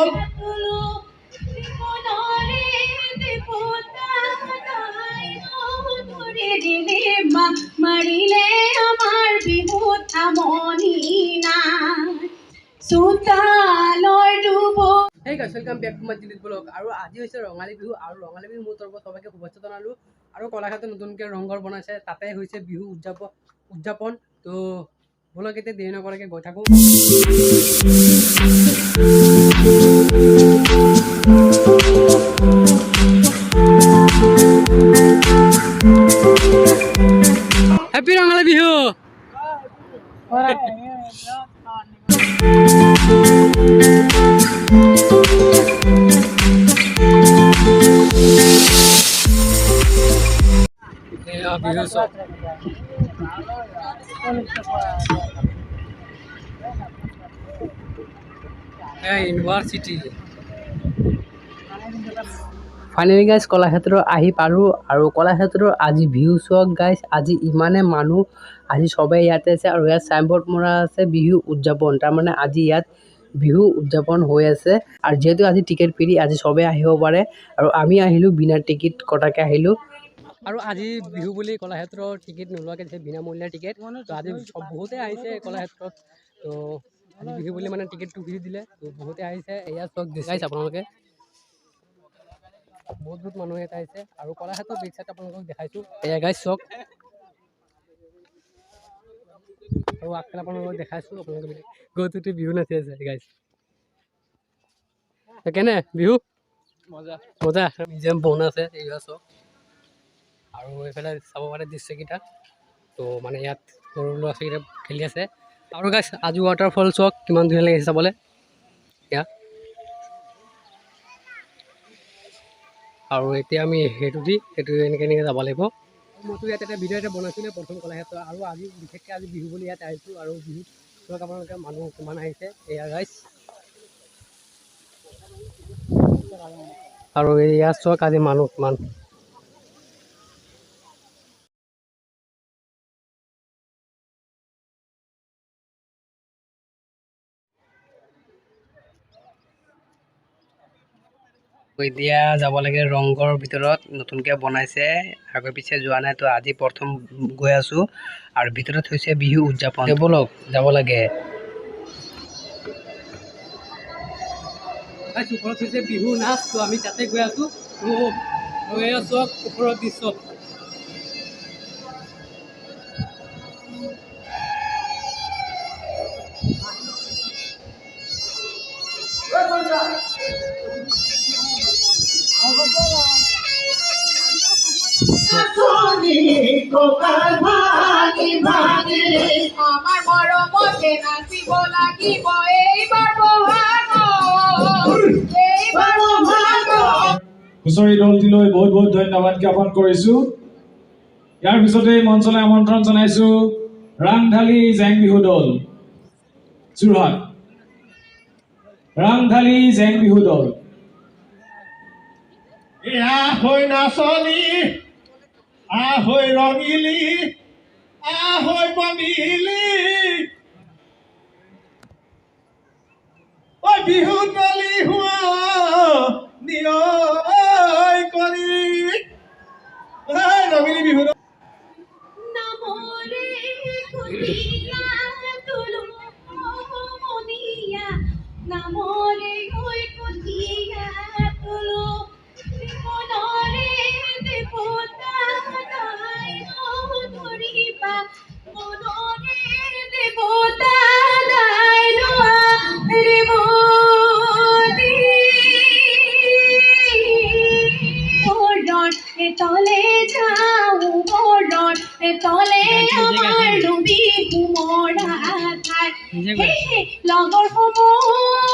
দল। মাৰিলে আমাৰ বিহুত আমনি নাই চোতালৰ ডুব। Hey guys, welcome back to my Jilit blog. আৰু আজি হৈছে ৰঙালী বিহু আৰু ৰঙালী বিহু মোৰ তৰফৰ সবাইকে শুভেচ্ছা জনালোঁ। আৰু কলাক্ষেত্ৰত নতুনকৈ ৰংঘৰ বনাইছে, তাতে হৈছে বিহু উদযাপন। তো ব'লক এতিয়া দেৰি নকৰাকৈ গৈ থাকোঁ। হেপী ৰঙালী বিহু। এয়া বিহু চব। এয়া ইউনিভাৰ্চিটি। ফাইনেলি গাইজ কলাক্ষেত্ৰ আহি পালোঁ আৰু কলাক্ষেত্ৰৰ আজি ভিউ চাওক গাইজ। আজি ইমানে মানুহ, আজি চবেই ইয়াতে আছে আৰু ইয়াত চাইনবোৰ্ড মৰা আছে বিহু উদযাপন। তাৰমানে আজি ইয়াত বিহু উদযাপন হৈ আছে আৰু যিহেতু আজি টিকেট ফ্ৰী, আজি চবেই আহিব পাৰে আৰু আমি আহিলোঁ বিনা টিকেট কটাকৈ আহিলোঁ। আৰু আজি বিহু বুলি কলাক্ষেত্ৰৰ টিকেট নোলোৱাকৈ দিছে, বিনামূলীয়া টিকেট। তো আজি চব বহুতে আহিছে কলাক্ষেত্ৰত। তো আজি বিহু বুলি মানে টিকেটটো ফ্ৰী দিলে, তো বহুতে আহিছে। এয়া চাওক গাইজ আপোনালোকে, বহুত বহুত মানুহ ইয়াত আহিছে। আৰু কলাক্ষেত্ৰৰ বেক চাইড আপোনালোকক দেখাইছোঁ। এয়া গাইজ চাওক, আৰু আগফালে আপোনালোকক দেখাইছোঁ। আপোনালোকে গৰুটোতে বিহু নাচি আছে গাইজ। কেনে বিহু মজা মজা। মিউজিয়াম বনাই আছে, এয়া চাওক। আৰু এইফালে চাব পাৰে দৃশ্যকেইটা। তো মানে ইয়াত সৰু ল'ৰা ছোৱালীকেইটা খেলি আছে। আৰু গাইজ আজি ৱাটাৰফল চাওক কিমান ধুনীয়া লাগিছে চাবলৈ। এয়া আৰু এতিয়া আমি সেইটো দি সেইটো এনেকৈ এনেকৈ যাব লাগিব। মইতো ইয়াত এটা ভিডিঅ' এটা বনাইছিলোঁ প্ৰথম কলাক্ষেত্ৰ। আৰু আজি বিশেষকৈ আজি বিহু বুলি ইয়াত আহিছোঁ। আৰু বিহুত চাওক আপোনালোকে মানুহ কিমান আহিছে। এয়া গাইজ, আৰু ইয়াত চাওক আজি মানুহ কিমান। এতিয়া যাব লাগে ৰংঘৰৰ ভিতৰত, নতুনকৈ বনাইছে, আগে পিছে যোৱা নাই, তো আজি প্ৰথম গৈ আছোঁ। আৰু ভিতৰত হৈছে বিহু উদযাপন, ব'লক যাব লাগে। ওপৰত হৈছে বিহু নাচ, তো আমি তাতে গৈ আছোঁ। তো এয়া চাওক ওপৰৰ দৃশ্য। আমাৰ মৰমতে নাচিব লাগিব এইবাৰ বহাগত, এইবাৰ বহাগত। হুঁচৰি দলটিলৈ বহুত বহুত ধন্যবাদ জ্ঞাপন কৰিছোঁ। ইয়াৰ পিছতেই মঞ্চলৈ আমন্ত্ৰণ জনাইছোঁ ৰাংঢালী জেং বিহু দল, যোৰহাট। ৰাংঢালী জেং বিহু দল। আহৈ নাচনী, আহৈ ৰঙিলী, আহৈ পমিলি, ঐ বিহু তলি হোৱা নিয় কৰি ৰঙিলী বিহু। নামৰে কঠীয়া তোলো মনিয়া, নামৰে ঐ কঠীয়া তোলো, মনৰে দেৱতা দাই ধৰিবা, মনৰে দেৱতা দাই লোৱা ৰে মোদী। তলে যাওঁ বৰৰ তলে আমাৰ বিহু মৰা ঠাই। হে লগৰ সমনীয়া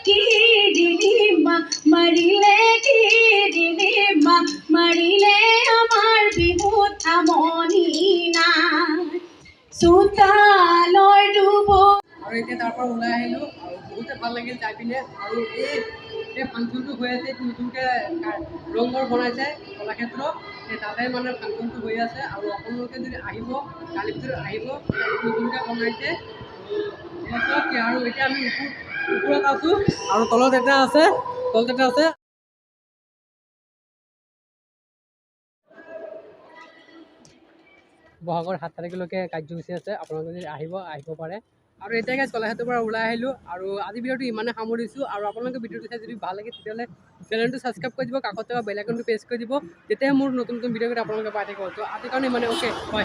কিৰিলিমা মাৰিলে, কিৰিলিমা মাৰিলে আমাৰ বিহুত আমনি নাই চোতালৰ ডুব। আৰু এতিয়া তাৰ পৰা ওলাই আহিলোঁ আৰু বহুতে ভাল লাগিল যাই পিনে। আৰু এই ফাংচনটো হৈ আছে, নতুনকৈ ৰংঘৰ বনাইছে কলাক্ষেত্ৰ, এই তাতে মানে ফাংচনটো হৈ আছে। আৰু আপোনালোকে যদি আহিব কালি ভিতৰত আহিব, নতুনকৈ বনাইছে। আৰু এতিয়া আমি ওপৰত আছোঁ আৰু তলত এটা আছে, তলত এটা আছে। বহাগৰ 7 তাৰিখলৈকে কাৰ্যসূচী আছে, আপোনালোকে যদি আহিব আহিব পাৰে। আৰু এতিয়া গাইজ কলাক্ষেত্ৰৰ পৰা ওলাই আহিলোঁ আৰু আজি ভিডিঅ'টো ইমানে সামৰিছোঁ। আৰু আপোনালোকে ভিডিঅ'টো চাই যদি ভাল লাগে তেতিয়াহ'লে চেনেলটো ছাবস্ক্ৰাইব কৰি দিব, কাষত থকা বেল আইকনটো প্ৰেছ কৰি দিব, তেতিয়াহে মোৰ নতুন নতুন ভিডিঅ'কেইটা আপোনালোকে পাই থাকিব। তো আজিৰ কাৰণে ইমানে, অ'কে বাই।